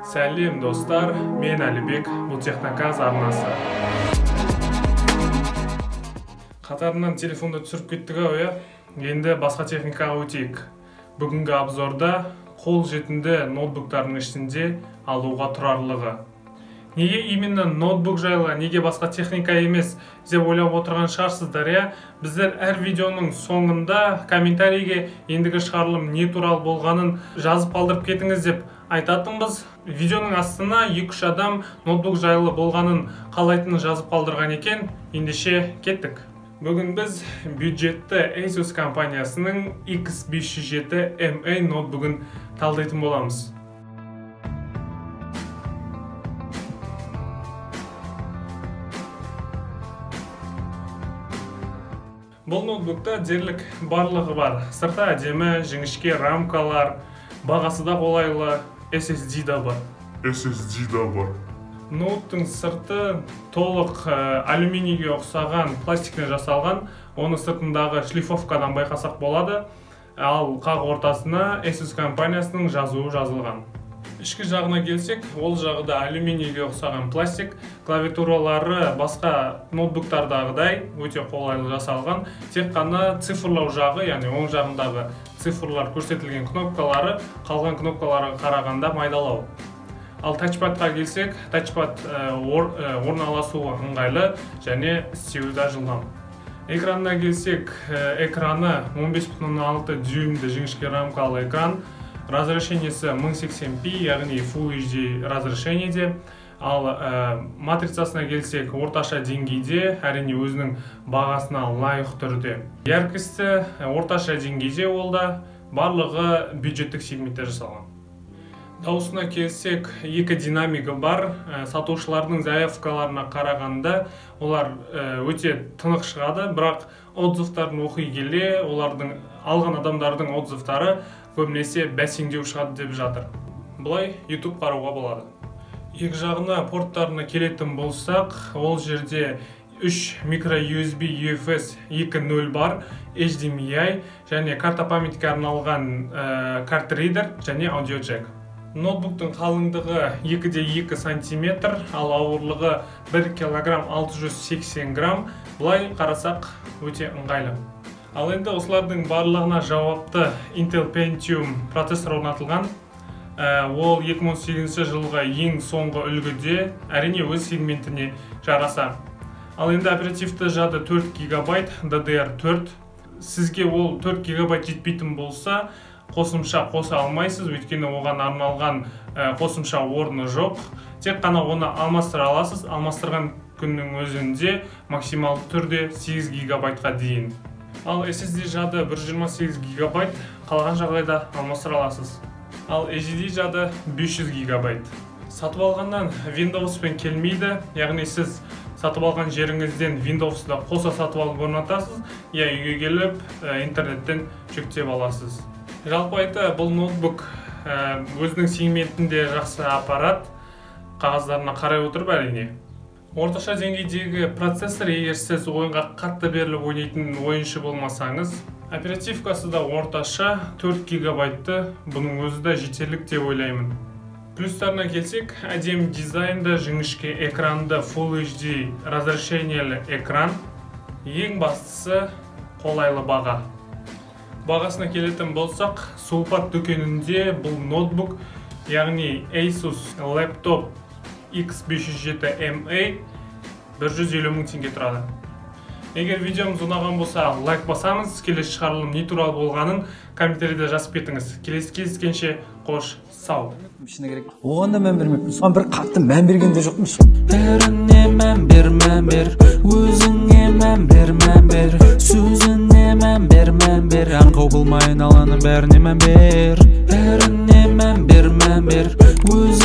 Сәлем достар, мен Әлібек, бұл Техноказ арнасы. Қатарынан телефонды түсіріп кеттік ау, иә? Енді басқа техникаға өтейік. Бүгінгі обзорда қол жетімді ноутбуктардың ішінде алуға тұрарлығы. Неге именно ноутбук жайлы, неге басқа техника емес деп ойлап отырған шығарсыздар, иә? Біздер әр видеоның соңында комментарийге ендігі шығарылым не туралы болғанын жазып қалдырып кетіңіз деп айтатынбыз. Видеоның астына 2-3 адам ноутбук жайлы болғанын қалайтынын жазып қалдырған екен. Ендеше кеттік. Бүгін біз бюджетті Asus компаниясының X507MA ноутбугін талдайтын боламыз. Бұл ноутбукта дерлік барлығы бар. Сырты әдемі, жіңішке рамкалар, бағасы да қолайлы, SSD да бар. SSD да бар. Ноуттың сырты толық алюминийге ұқсаған пластиктен жасалған. Оны сыртындағы шлифовкадан байқасақ болады. Ал қақ ортасына Asus компаниясының жазуы жазылған. Ішкі жағына келсек, ол жағы да алюминийге ұқсаған пластик. Клавиатуралары басқа ноутбуктардағыдай өте қолайлы жасалған. Тек қана цифрлау жағы, яғни оң жағындағы цифрлар көрсетілген кнопкалары қалған кнопкаларға қарағанда майдалау. Ал тачпадқа келсек, тачпад орналасуы ыңғайлы және істеуі де жылдам. Экранына келсек, экраны 15,6 дюймді жіңішке рамкалы экран. Разрешениесі 1080p, яғни Full HD разрешениеде. Ал матрицасына келсек, орташа деңгейде, әрине өзінің бағасына лайық түрде. Яркості орташа деңгейде, ол да барлығы бюджеттік сегментте жасалған. Дауысына келсек, екі динамигі бар. Сатушылардың заявкаларына қарағанда олар өте тынық шығады, бірақ отзывтарын оқи келе, олардың алған адамдардың отзывтары көбінесе бәсеңдеу шығады деп жатыр. Былай YouTube қарауға болады. Екі жағына порттарына келетін болсақ, ол жерде 3 micro USB UFS 2.0 бар, HDMI және карта памятьке арналған карт-ридер және аудио джек. Ноутбуктың қалыңдығы 2,2 сантиметр, ал ауырлығы 1 килограмм 680 грамм. Былай қарасақ өте ыңғайлы. Ал енді осылардың барлығына жауапты Intel Pentium процессор орнатылған. Ол 2018 жылғы ең соңғы үлгіде, әрине өз сегментіне жараса. Ал енді оперативті жады 4 гигабайт DDR4. Сізге ол 4 гигабайт жетпейтін болса, қосымша қоса алмайсыз, өйткені оған арналған қосымша орны жоқ. Тек қана оны алмастыра аласыз. Алмастырған күннің өзінде максималды түрде 8 гигабайтқа дейін. Ал SSD жады 128 гигабайт, қалған жағдайда алмастыра аласыз. Ал HDD жады 500 гигабайт. Сатып алғаннан Windows'пен келмейді, яғни сіз сатып алған жеріңізден Windows'ты қоса сатып алып орнатасыз, я үйге келіп интернеттен жүктеп аласыз. Жалпы айта, бұл ноутбук өзінің сегментінде жақсы аппарат, қағаздарына қарай отырып әрине. Орташа деңгейдегі процессор, егер сіз ойынға қатты беріліп ойнайтын ойыншы болмасаңыз, оперативкасы да орташа 4 гигабайтты, бұның өзі де жетерлік деп ойлаймын. Плюстарына келсек, әдемі дизайнды, жіңішке экранды, Full HD разрешениелі экран, ең бастысы қолайлы баға. Бағасына келетін болсақ, Сулпак дүкенінде бұл ноутбук, яғни Asus Laptop X507MA 150 мың теңге тұрады. Егер видеомыз ұнаған болса, лайк басамыз. Келесі шығарылым не туралы болғанын комментарийде жазып кетіңіз. Келесі кездескенше қош сау. Шыны керек. Оған да мән бермеппін. Соған бір қатты мән берген де жоқпын. Бәріне мән бер, мән бер, өзіңе мән бер, мән бер, сөзіне мән бер, мән бер, аңқау болмай айналаның бәріне мән бер. Бәріне мән бер, мән бер, өзіңе